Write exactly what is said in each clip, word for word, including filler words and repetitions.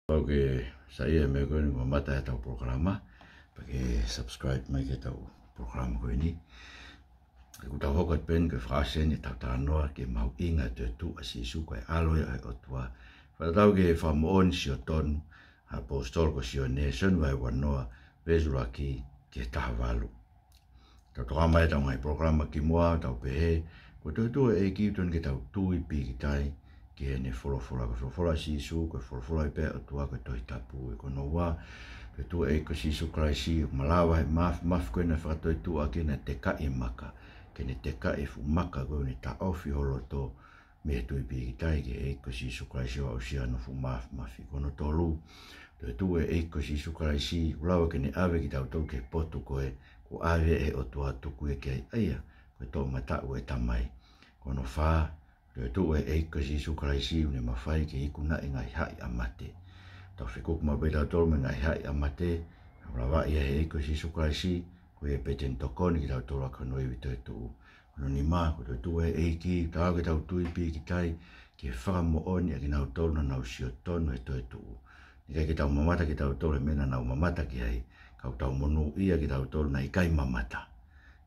Pau ke saiʻia he meʻa ko eni, mamata ʻetau polokalama, pea ke subscribe mai ki heʻetau polokalama ko eni. He ʻoku tau hoko atu pē eni ke fakaʻosi ʻetau talanoa ki he mahuʻinga ʻo e toetuʻu ʻa Sīsū ko e ʻAlo ia ʻo e ʻOtua. Fakatatau ki he fakamoʻoni siotonu ʻa e ʻaposetolo ko Sione, Sione vahe uanoa, veesi ʻuluaki ki he taha valu. Tau toka mai ʻetau ngaahi polokalama kimuʻa, tau pehē, ko e toetuʻu ʻa e ʻEiki ʻoku totonu ke tau tui pīkitai ki heʻene folofola. Ko e folofola ʻa Sīsū, ko e folofola ia pē ʻa e ʻOtua, ko e Tohi Tapu. Ko hono ua, toetuʻu ʻa e ʻEiki ko Sīsū Kalaisi, ʻoku malava ʻe he māfimafi ko ē naʻe fakatoetuʻu ʻaki ʻene tekaʻi e maka, ke ne tekaʻi e fuʻu maka ko ē ʻo ne taʻofi ho loto mei he tui pīkitai ki he ʻEiki ko Sīsū Kalaisi ʻo aʻusia hono fuʻu māfimafi. Ko hono tolu, toetuʻu ʻa e ʻEiki ko Sīsū Kalaisi, ʻoku lava ke ne ʻave kitautolu ki he potu ko ē kuo ʻave ʻe he ʻOtua ʻo tuku ia ki ai, ʻa ia ko e toʻomataʻu ʻo e Tamai. Ko hono fā, toetuʻu ʻa e ʻEiki ko Sīsū Kalaisi, ʻoku ne mafai ke ikunaʻi e ngaahi haʻi ʻa mate. Tau fekuki maʻu pē kitautolu mei he ngaahi haʻi ʻa mate, ʻoku lavaʻi ia ʻe he ʻEiki ko Sīsū Kalaisi, ko ia pē te ne tokoni kitautolu ʻaki hono ivi toetuʻu. Hono nima, ko e toetuʻu ʻa e ʻEiki, ʻoku taau ke tau tui pīkitai ki he fakamoʻoni ʻa kinautolu naʻa nau siotonu he toetuʻu. Naʻe ʻikai ke tau mamata kitautolu he meʻa naʻa nau mamata ki ai, ka ʻoku tau monūʻia kitautolu naʻe ʻikai mamata,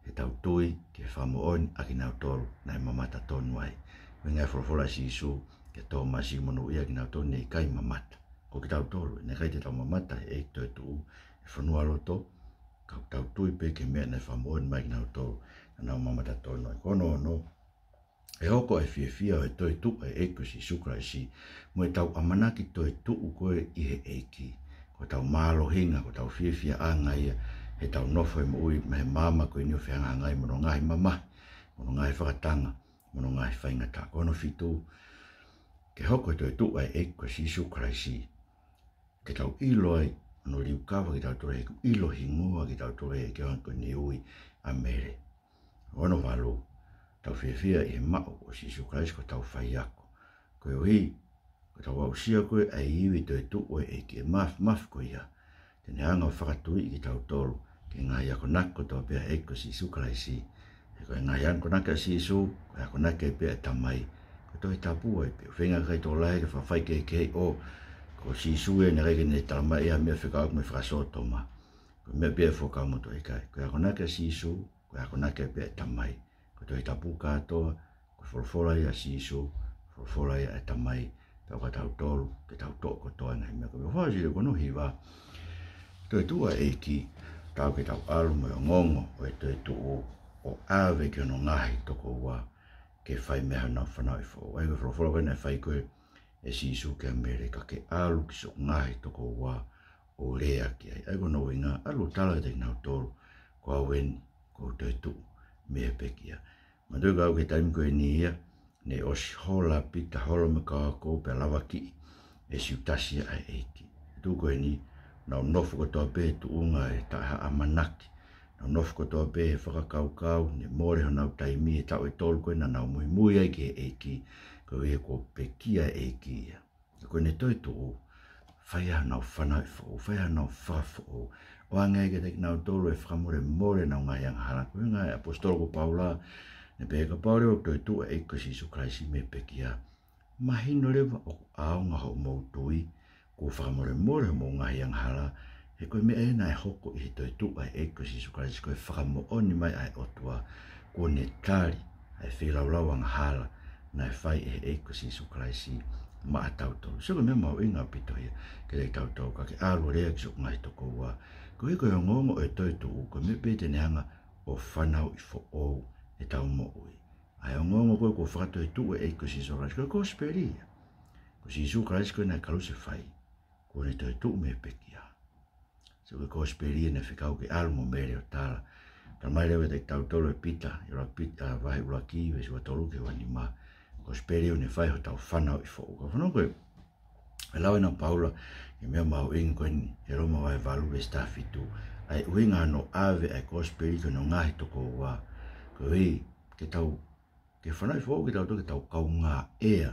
he ʻetau tui ki he fakamoʻoni ʻa kinautolu naʻe mamata tonu ai. Ko e ngaahi folofola ʻa Sīsū kia Tōmasi, monūʻia kinautolu naʻe ʻikai mamata. Ko kitautolu, naʻe ʻikai te tau mamata he ʻEiki toetuʻu he fonualoto, ka ʻoku tau tui pē ki he meʻa naʻe fakamoʻoni mai kia kinautolu naʻa nau mamata tonu ai. Ko hono ono, ʻe hoko e fiefia ʻo e toetuʻu ʻa e ʻEiki ko Sīsū Kalaisi mo ʻetau ʻamanaki toetuʻu ko ē ʻi he ʻEiki, ko hotau mālohinga, ko hotau fiefiaʻanga ia heʻetau nofo he moʻui mei he maama ko eni ʻo fehangahangai mo hono ngaahi mamahi, mo hono ngaahi fakatanga, mo hono ngaahi faingataʻa. Ko hono fitu, ke hoko e toetuʻu ʻa e ʻEiki ko Sīsū Kalaisi, ke tau ʻilo ai hono liukava kitautolu, he ʻoku ʻilo hingoa kitautolu ʻe he ʻEiki ʻi he ʻaho ko eni ʻi he ui ʻa Mele. Ko hono valu, tau fiefia ʻi he maʻu ʻo Sīsū Kalaisi ko hotau faiako. Koeʻuhi, ko ʻetau aʻusia ko ē ʻa e ivi toetuʻu ʻa e ʻEiki, ʻe māfimafi ko ia te ne hanga ʻo fakatuiʻi kitautolu ki he ngaahi akonaki kotoa pē ʻa e ʻEiki ko Sīsū Kalaisi. He ko e ngaahi akonaki ʻa Sīsū, ko e akonaki pē ʻa e Tamai. Ko e Tohi Tapu ai pē, ʻoku feinga e kakai tokolahi ke fakafaikehekeheʻi ʻo, ko Sīsū ē naʻe ʻikai ke ne talamai ha meʻa fekauʻaki mo e fakasōtoma. Ko e meʻa pē ia ʻe Fuakava Motuʻa, ʻikai. Ko e akonaki ʻa Sīsū, ko e akonaki pē ʻa e Tamai. Ko e Tohi Tapu kātoa, ko e folofola ia ʻa Sīsū, folofola ia ʻa e Tamai, pea ʻoku ʻatautolu ke tau toʻo kotoa e ngaahi meʻa ko ē. Mou fakaʻosi leva, ko hono hiva, toetuʻu ʻa e ʻEiki, taau ke tau ʻalu mo e ongoongo ʻo e toetuʻu ʻo ʻave ki hono ngaahi tokoua ke fai mei ai honau fanauʻi foʻou. ʻA ia ko e folofola ko ē naʻe fai ko ē ʻe Sīsū kia Mele, ka ke ʻalu ki siʻoku ngaahi tokoua ʻo lea ki ai. ʻA ia ko hono ʻuhinga, ʻalu ʻo tala kiate kinautolu, ko au eni, ʻoku ou toetuʻu mei he pekia. Manatuʻi kau ki he taimi ko eni ia, naʻe ʻosi hola ʻa Pita, hola mo e kau ako pea lavakiʻi ʻe Siutasi ia ʻa e ʻEiki. He tuʻu ko eni, nau nofo kotoa pē he tuʻunga ʻe taʻehaʻamanaki. Nau nofo kotoa pē he fakakaukau, naʻe mole honau taimi he taʻu ʻe tolu ko ē naʻa nau muimui ai ki he ʻEiki, koeʻuhi he kuo pekia e ʻEiki ia. Ka ko ʻene toetuʻu, fai ai honau fanauʻi foʻou, fai ai honau fakafoʻou. ʻOange ai kiate kinautolu e fakamolemole honau ngaahi angahala. Ko e ʻuhinga e ʻaposetolo ko Paula, naʻe pehē kapau leva ʻoku toetuʻu ʻa e ʻEiki ko Sīsū Kalaisi mei he pekia, mahino leva ʻoku ʻaonga hoʻomou tui, kuo fakamolemole hoʻomou ngaahi angahala, he ko e meʻa ia naʻe hoko ʻi he toetuʻu ʻa e ʻEiki ko Sīsū Kalaisi, ko e fakamoʻoni mai ʻa e ʻOtua kuo ne tali ʻa e feilaulau angahala naʻe fai ʻe he ʻEiki ko Sīsū Kalaisi maʻatautolu. Sio, ko e meʻa mahuʻinga ʻaupito ia kiate kitautolu, ka ke ʻalu ʻo lea ki siʻoku ngaahi tokoua. Koeʻuhi ko e ongoongo ʻo e toetuʻu, ko e meʻa pē te ne hanga ʻo fanauʻi foʻou ʻetau moʻui. ʻA e ongoongo ko ē kuo fakatoetuʻu ʻa e ʻEiki ko Sīsū Kalaisi, ko e kosipeli ia. Ko Sīsū Kalaisi ko ē naʻe kalusefai, kuo ne toetuʻu mei he pekia. Sio, ko e kosipeli ia naʻe fekau ke ʻalu mo Mele ʻo tala. Talamai leva kiate kitautolu ʻe Pita, ʻi he ʻuluaki Pita, ʻa, vahe ʻuluaki, veesi uatolu ki he uanima. Kosipeli ia ʻoku ne fai hotau fanauʻi foʻou. Ka fanongo ko ē, ʻe lau ʻe Paula ki he meʻa mahuʻinga ko eni, ʻi he Loma vahe valu veesi taha fitu, ʻa e ʻuhinga hono ʻave ʻa e kosipeli ki hono ngaahi tokoua, koeʻuhi ke tau, ke fanauʻi foʻou kitautolu ke tau kaungā ʻea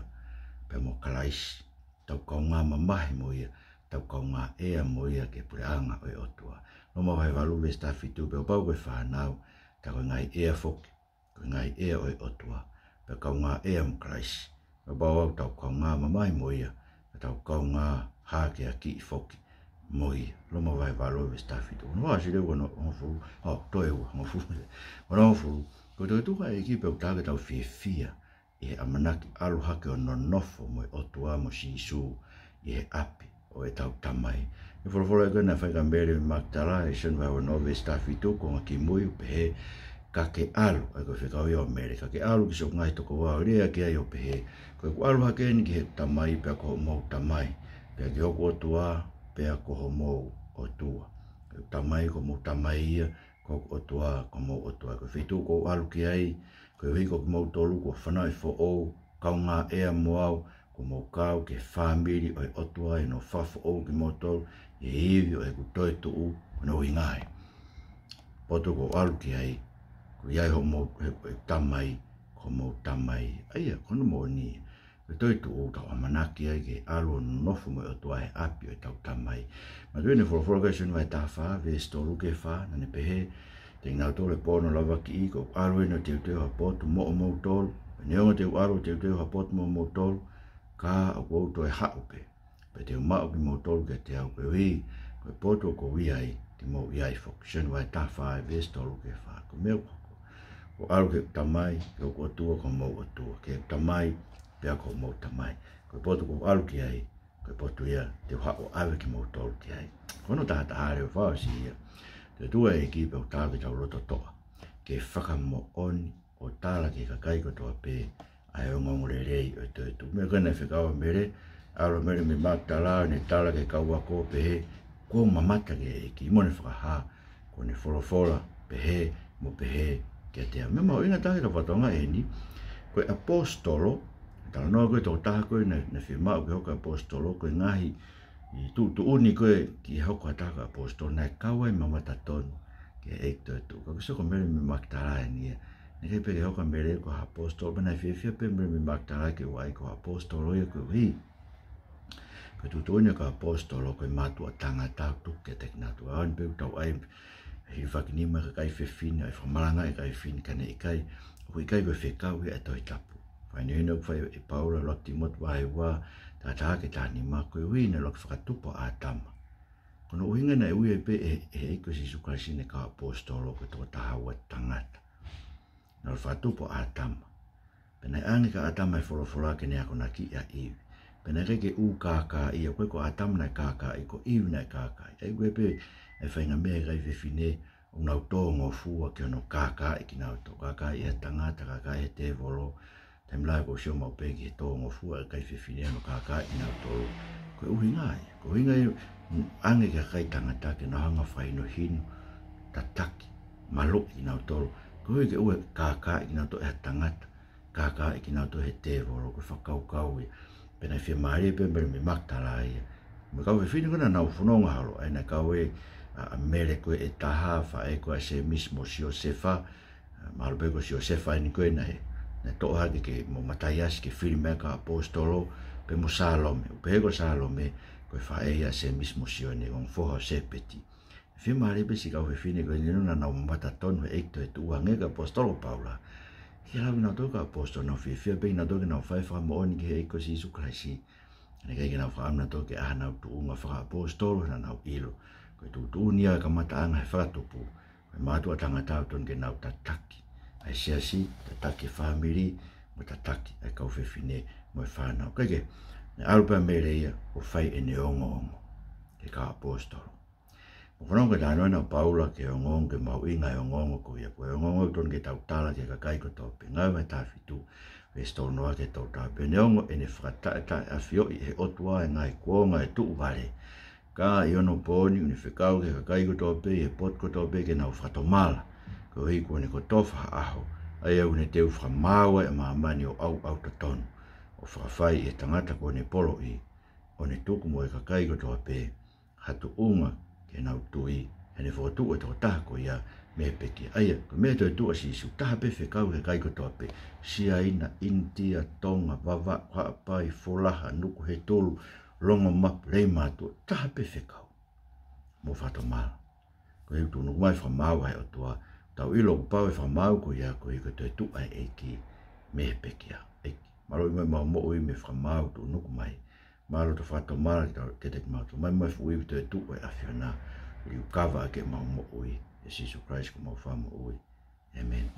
pea mo Kalaisi, tau kaungā mamahi mo ia, tau kaungā ʻea mo ia ki he puleʻanga ʻo e ʻOtua. Loma vahe valu veesi taha fitu, pea kapau ko e fānau, ta ko e ngaahi ʻea foki, ko e ngaahi ʻea ʻo e ʻOtua, pea kaungā ʻea mo Kalaisi. Pea kapau ʻoku tau kaungā mamahi mo ia, pea tau kaungā hākeakiʻi foki mo ia. Loma vahe valu veesi taha fitu. Ko hono ua ʻosi leva hono hongofulu, ʻo, toe ua, hongofulu. Hono hongofulu. Ko e toetuʻu ʻa e ʻEiki pea ʻoku taau ke tau fiefia ʻi he ʻamanaki ʻalu hake ʻo nonofo mo e ʻOtua mo Sīsū ʻi he ʻapi ʻo ʻetau Tamai. ʻI he folofola ko ē naʻe fai kia Mele Makitala ʻi Sione vahe uanoa veesi taha fitu, konga kimui ʻoku pehē, ka ke ʻalu, ʻa ia ko e fekau ia ʻo Mele, ka ke ʻalu ki siʻoku ngaahi tokoua ʻo lea ki ai ʻo pehē, ko ʻeku ʻalu hake eni ki heʻeku Tamai pea ko hoʻomou Tamai, pea ki hoku ʻOtua pea ko homou ʻOtua. Ko ʻeku Tamai ko homou Tamai ia, ko hoku ʻOtua ko homou ʻOtua. Ko e feituʻu ʻoku ou ʻalu ki ai, koeʻuhi ko kimoutolu kuo fanauʻi foʻou, kaungā ʻea mo au, kuo mou kau ki he fāmili ʻo e ʻOtua ʻi hono fakafoʻou kimoutolu ʻi he ivi ʻo ʻeku toetuʻu. Ko hono ʻuhinga ia, potu ʻoku ou ʻalu ki ai, ʻoku ʻi ai hoʻomou, he, he Tamai, ko homou Tamai. ʻA ia, ko hono moʻoni, ko e toetuʻu ʻoku tau ʻamanaki ai ke ʻalu ʻo nonofo mo e ʻOtua he ʻapi ʻo ʻetau Tamai. Manatuʻi naʻe folofola ʻi Sione vahe taha fā, veesi tolu ki he fā, naʻa ne pehē, kiate kinautolu ʻi he pō hono lavakiʻi, ko ʻeku ʻalu eni ʻo teuteu ha potu moʻomoutolu, neongo te u ʻalu ʻo teuteu ha potu moʻomoutolu, ka ʻoku ou toe haʻu pē, pea te u maʻu kimoutolu kiate au, koeʻuhi ko e potu ʻoku ou ʻi ai, te mou ʻi ai foki. Sione vahe taha fā, veesi tolu ki he fā. Ko e meʻa ʻoku, ʻoku ou ʻalu ki heʻeku Tamai, ki hoku ʻOtua, ko homou ʻOtua, ki heʻeku Tamai pea ko homou Tamai. Ko e potu ʻoku ou ʻalu ki ai, ko e potu ia te u haʻu ʻo ʻave kimoutolu ki ai. Ko hono taha taha leva, fakaʻosi ia, toetuʻu ʻa e ʻEiki pea ʻoku taau ke tau loto toʻa ke fakamoʻoni ʻo tala ki he kakai kotoa pē ʻa e ongoongolelei ʻo e toetuʻu. Meʻa ko ē naʻe fekau ʻa Mele, ʻalu ʻa Mele mei Makitala ʻo ne tala ki he kau ako ʻo pehē, kuo u mamata ki he ʻEiki, mo ne fakahā kuo ne folofola pehē mo pehē kiate au. Meʻa mahuʻinga taha ke tau fakatokangaʻi eni, ko e ʻaposetolo, talanoa ko ē tokotaha ko ē naʻe, naʻe fiemaʻu ke hoko ko e ʻaposetolo, ko e ngaahi tuʻutuʻuni ko ē ki he hoko ha taha ko e ʻaposetolo, naʻe kau ai e mamata tonu ki he ʻEiki toetuʻu. Ka ko e sio ko Mele mei Makitala eni ia, naʻe ʻikai pē ke hoko ʻa Mele ko ha ʻaposetolo, pea naʻe fiefia pē Mele mei Makitala ke ʻoua ʻe ʻai ko ha ʻaposetolo ia, koeʻuhi ko e tuʻutuʻuni ko e ʻaposetolo ko e mātuʻa tangata ʻoku tuku kiate kinautolu. ʻA ia eni pē ʻoku tau ʻai e hilifaki nima ki he kakai fefine, ʻai e fakamalangaʻi e kakai fefine, ka naʻe ʻikai, ʻoku ʻikai ko e fekau ia ʻa e Tohi Tapu. Fakahinohino ʻoku fai ʻe Paula ʻi he ʻuluaki Tīmote vahe ua, taha taha ki he taha nima, koeʻuhi naʻe ʻuluaki fakatupu ʻa ʻĀtama. Ko hono ʻuhinga naʻe ui ai pē ʻe, ʻe he ʻEiki ko Sīsū Kalaisi ʻene kau ʻaposetolo ko e toko taha ua tangata. Naʻe ʻuluaki fakatupu ʻa ʻĀtama. Pea naʻe ʻange kia ʻĀtama e folofola ke ne akonakiʻi ʻa ʻIvi. Pea naʻe ʻikai ke ʻū kākāʻi ia, ʻoku ʻikai ko ʻĀtama naʻe kākāʻi, ko ʻIvi naʻe kākāʻi. ʻA ia ko e pē, ʻa e faʻahinga meʻa ʻa e kakai fefine, ʻoku nau tōngofua ki hono kākāʻi kinautolu. Kākāʻi ʻe he tangata, kākāʻi ʻe he tēvolo. Taimi lahi ʻoku ou sio maʻu pē ki he tōngofua ʻa e kakai fefine hono kākāʻi kinautolu. Ko e ʻuhinga ia, ko e ʻuhinga ia ʻoku ʻange ki he kakai tangata ke nau hanga ʻo fakahinohino, tataki, maluʻi kinautolu. Koeʻuhi ke ʻoua ʻe kākāʻi kinautolu ʻe ha tangata, kākāʻi kinautolu ʻe he tēvolo, ko e fakakaukau ia. Pea naʻe fiemālie pē Mele mei Makitala ia mo e kau fefine ko ē naʻa nau fononga holo, ʻa ia naʻe kau ai ʻa, ʻa Mele ko ē ʻe taha, faʻē ko ē ʻa Sēmisi mo Siosefa, ʻa, mahalo pē ko Siosefa eni ko ē naʻe, naʻe toʻo hake ke, mo Mataiasi ke fili mai e kau ʻaposetolo, pea mo Sālome. ʻOku pehē ko Sālome, ko e faʻē ia ʻa Sēmisi mo Sione, ongo foha ʻo Sēpeti. Fiemālie pē siʻi kau fefine ko eni naʻa nau mamata tonu he ʻEiki toetuʻu hangē ko e ʻaposetolo ko Paula. Ke lau kinautolu ko e kau ʻaposetolo, nau fiefia pē kinautolu ke nau fai e fakamoʻoni ki he ʻEiki ko Sīsū Kalaisi. Naʻe ʻikai ke nau fakaʻamu kinautolu ke ʻai haʻanau tuʻunga fakaʻaposetolo, he naʻa nau ʻilo ko e tuʻutuʻuni ia ʻo e kamataʻanga he fakatupu, ko e mātuʻa tangata ʻoku totonu ke nau tataki ʻa e siasi, tataki e fāmili, mo tataki ʻa e kau fefine mo e fānau. Kae kehe, naʻe ʻalu pē ʻa Mele ia ʻo fai ʻene ongoongo ki he kau ʻaposetolo. Mo fanongo ki he talanoa ʻa Paula ki he ongoongo, ki he mahuʻinga e ongoongo ko ia. Ko e ongoongo ʻoku totonu ke tau tala ki he kakai kotoa pē. Ngāue vahe taha fitu, veesi tolu noa ki he tolu taha pē. Neongo ʻene fakataʻetaʻeʻafioʻi ʻe he ʻOtua e ngaahi kuonga ʻo e tuʻu vale, ka ʻi onopooni ʻoku ne fekau ki he kakai kotoa pē ʻi he potu kotoa pē ke nau fakatomala, koeʻuhi kuo ne kotofa ha ʻaho, ʻa ia ʻoku ne teu fakamaau ai ʻa māmani ʻo ʻauʻau totonu, ʻo fakafai ʻe he tangata kuo ne poloʻi, ʻo ne tuku mo e kakai kotoa pē ha tuʻunga ke nau tui, he naʻa ne fokotuʻu e tokotaha ko ia mei he pekia. ʻA ia, ko e meʻa toetuʻu ʻa Sīsū, taha pē fekau ki he kakai kotoa pē. Siaina, ʻInitia, Tonga, Vavaʻu, Haʻapai, Folaha, Nukuhetulu, Longomapu, Leimātuʻa, taha pē fekau. Mou fakatomala. Ko e tuʻunuku mai fakamaau ʻa e ʻOtua. Tau ʻilo kuo pau e fakamaau ko ia koeʻuhi ko e toetuʻu ʻa e ʻEiki mei he pekia. ʻEiki, mālō ʻi he mau moʻui mei he fakamaau tuʻunuku mai. Mālō hoʻo fakatomala kiate kimautolu. Mai mo e fuʻu ivi toetuʻu ʻa e ʻAfiona, liukava ʻaki ʻemau moʻui. ʻIa Sīsū Kalaisi ko homau Fakamoʻui. ʻĒmeni.